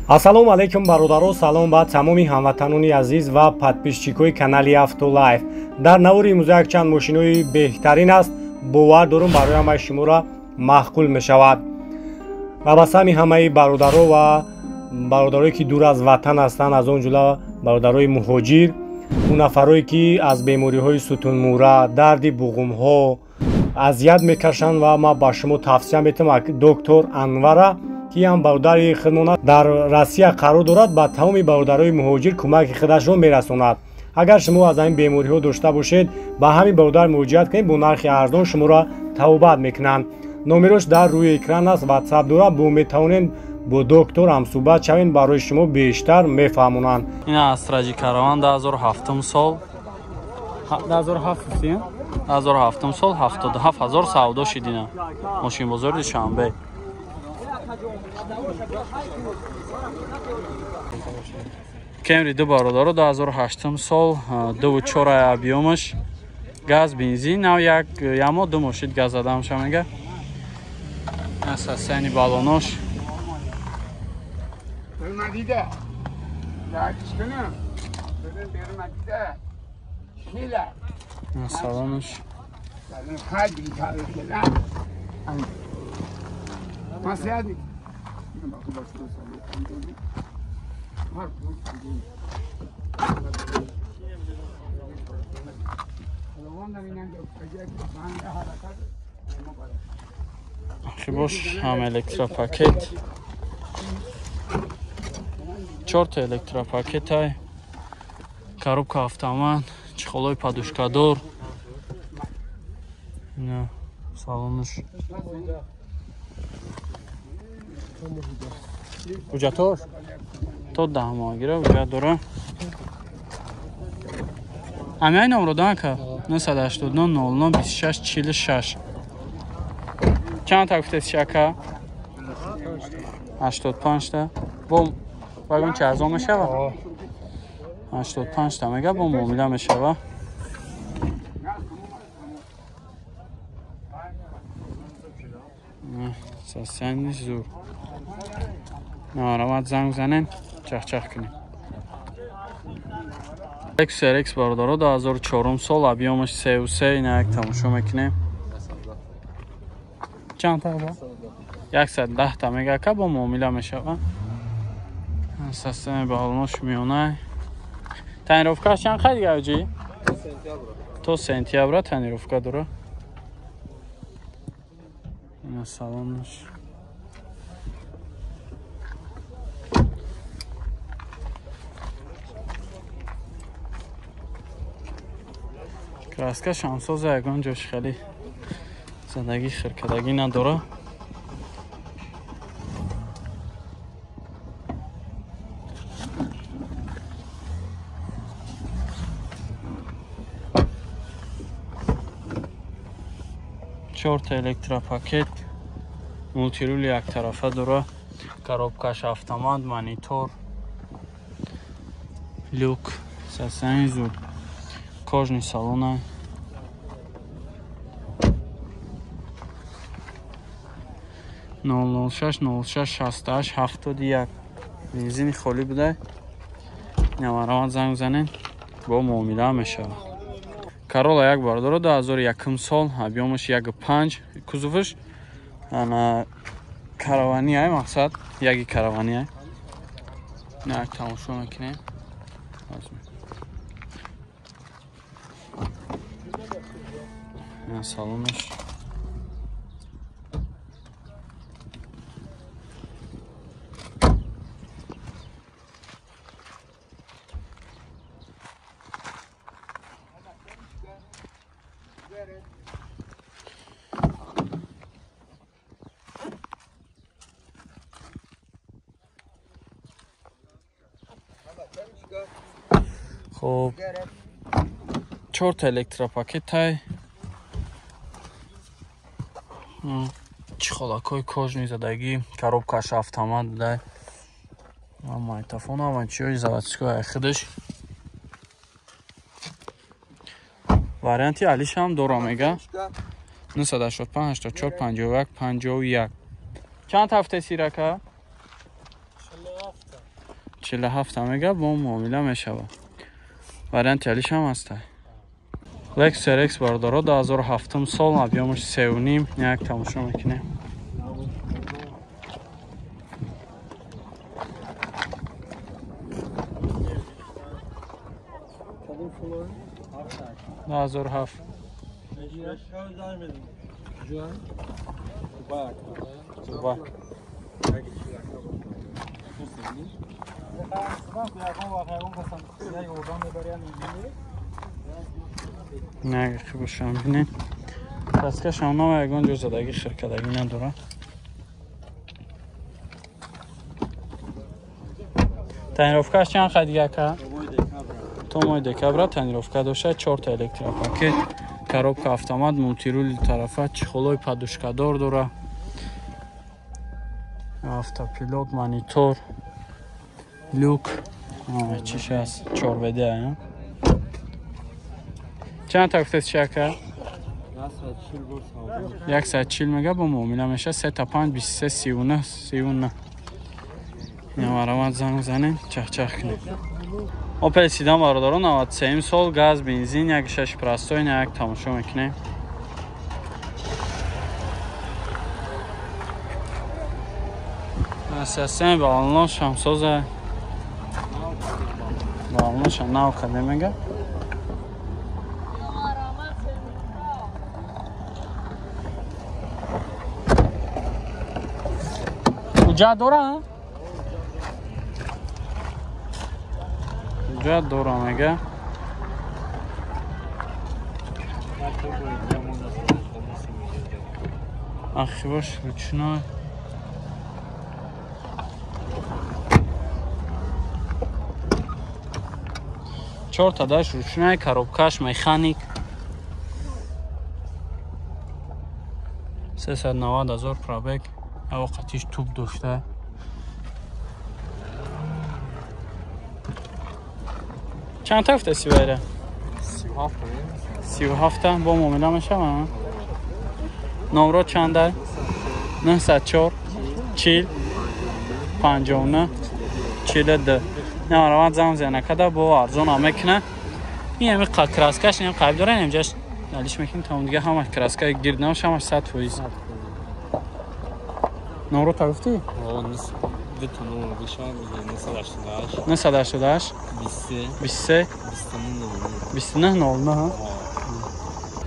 Ассалому алайкум бародаро, салом ба тамоми ҳамватанони азиз ва подписчикои канали Автолайф. Дар навори имрӯза якчанд мошинои беҳтарин аст, бовар дорум барои ҳамаи шуморо маъқул мешавад. Ва ба сами ҳамаи бародаро ва бародарое ки дур аз ватан ҳастанд, аз он ҷумла бародарои муҳоҷир, он нафарое ки аз бемориҳои сутунмӯра, дарди буғумҳо азият мекашанд ва ман ба шумо тавсия метавам доктор Анвара ки ҳам бародари худмона дар Россия қарор дорад, ба тамоми бародарои муҳоҷир кӯмаки худашро мерасонад. Агар шумо аз ҳамин бемориҳо дошта бошед, ба ҳамин бародар муроҷиат кунед, бо нархи арзон шуморо тавбат мекунанд. Номерош дар рӯи экран аст, ватсап дорад, бо метавонед бо доктор ҳамсӯҳбат шавед, барои шумо бештар мефаҳмонанд. Ин Астраҷи Караван 2007 сол 2007 2007 сол 77000 савдо шидина. Мошинбозори Душанбе. Кемри ду бародаро 2008 сол 2.4 объемаш газ бензин нав як ямо ду мошид газ задамша мега. Асасани балонош. Салонош. Бош ҳам электропакет, 4 электропакетай, коробка автомат, чехолои подушкадор. Ина салонош. Ҳуҷҷатош то 10 моҳ гира ҳуҷҷат дора. Ҳамяи номро данка 989 00 26 46. Чанд та гуфтеси ака? 85 та. Бо вагон чи арзон мешава? 85 та мега, бо муомила мешава. Сасани зур. Наравад занг занем, чах-чах кунем. Lexus RX бародаро 2004 сол, объемаш 3.3, ина як тамошо мекунем. Чанд та бо? 110 та мега ака, бо муомила мешава. Системи балонош миёна. Тонировкаш чанд қай дига оҷи? То сентябра тонировка дора. Ина салонош. Краска шамсоза, ягон ҷош хеле задагӣ хиркадагӣ надора. Чорта электропакет, мултирули яктарафа дора, коробкаш автомат, монитор, люк, сасани зур, кожный салона. Нол 06 06 68 71. Бензини холӣ буда. Наваравад занг занед, бо муомила мешавад. Карола як бародаро 2001 сол, объемаш 1.5, кузоваш ана каравани ай, мақсад яги каравани ай. На тамошо мекунем. На салонаш. Хоб, 4 электропакетай, чехолакҳои кожный задагӣ, коробкаш автомат будай, магнитофон ҳама чиҳои заводской худаш. Варианти алиш ҳам дора мега. 985 84 51 51. Чанд ҳафта сирака? 47 мега бо муомила мешавад. Варианти алиш ҳам ҳаста. Lexus RX бародаро 2007 сол, объёмаш 3.5, як тамошо мекунем. 2007. Не, бошам бинед. Краскашам нова, ягон ҷо задагӣ хиркадагӣ надорад. Тонировкаш чанд қад дига ка? То моҳи декабра тонировка дошта, 4 та электропакет, коробка автомат, мультирули тарафа, чехолои подушкадор дора, автопилот, монитор, люк, чиш аст, 4 ВД. Чанд та гуфтед чака? 140 мега бо муомила меша, 3 та 5 23 39 39. Наварават занг занем, чахчах кунем. Opel Sedan бародаро 93 сол, газ, бензин, 1.6 простой, як тамошо мекунем. Асасен балонаш ҳамсоза. Балонаш нав каде мега. Уҷа дора? Уҷа дора мега. Ахи бош ручной. Чорта даш ручной, коробкаш механик. 390 000 пробег. Авқатиш туп дошта. Чанд та гуфта сивайра? 37 бо муомила мешавам. Номро чанда? 904 40 59 42. Намарават зам зенакада бо арзон мекуна. Ин ҳами краскаш ин қайб дора, инҷаш алиш мекунем, тамом дига ҳама краска гирд намаш, ҳамаш 100%. Номро та гуфтӣ? 988 23 29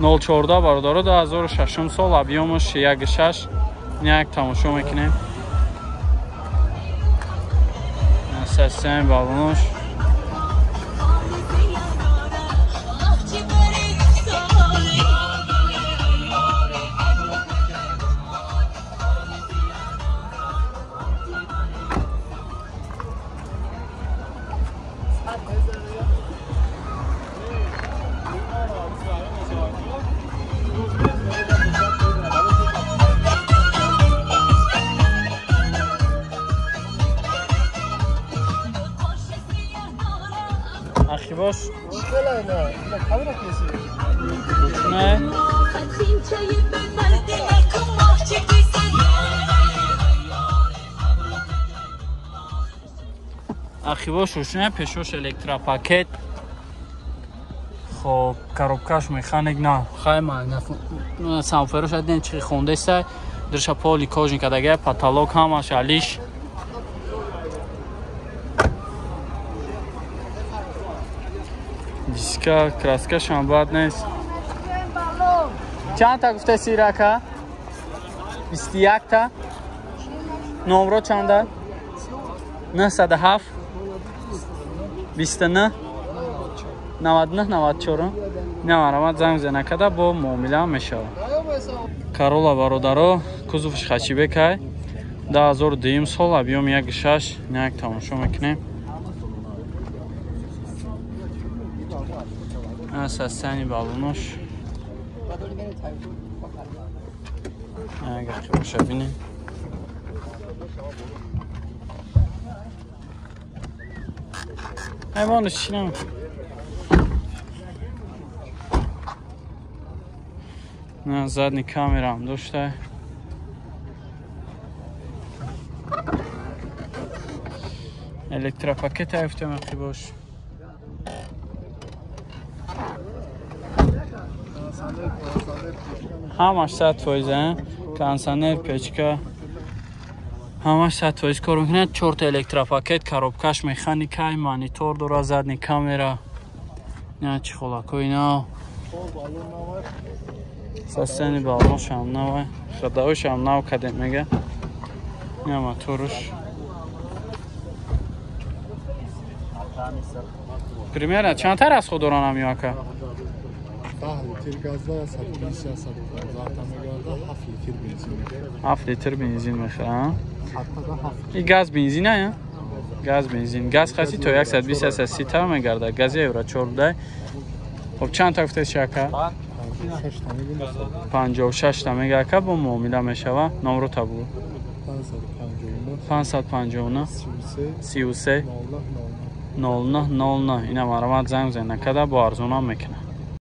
09 014 бародаро 2006 сол, объёмаш 1.6, як тамошо мекунем. Сесен балонош. Ахи бош. Ручной. Ахи бош ручной, пешош электропакет. Хоб, коробкаш механик на. Хай магнафон. Самферош аден чи хондеса. Дирша поли кожник адага, потолок ҳамаш алиш. Диска, краскашам бад нест. Чанд та гуфта сирака? 21 та. Номро чанда? 907 29 99 94. Намарамат занг занакада бо муомила мешавад. Карола бародаро, кузовш хачибекай. 2002 сол, объём 1.6, як тамошо мекунем. Асасани балонош. Агар ки боша бинем. Ҳайвонаш чӣ нам? На задний камерам дошта. Электропакет айфтем ақибош. Ҳамаш 100%, кондиционер, печка. Ҳамаш 100% кор мекунад. 4 электропакет, коробкаш механикай, монитор дора, задний камера. Не чи холакои нав. Састани балоншам навай. Хадавошам нав кадем мега. Не моторуш. Примерно чанд та расход доран ами ака? 10 литр газда 120 115 та мегарда, 7 литр бензин. 7 литр бензин мехӯрад. И газ бензин а? Газ бензин. Газ хаси то 120 130 та мегарда. Гази евро 4 дай. Хоб чанд та гуфтед ака? 56 та мега ака, бо муомила мешава. Номро та бугу. 559 33 09 09. Ина марамат занг зан накада бо арзонам мекунад.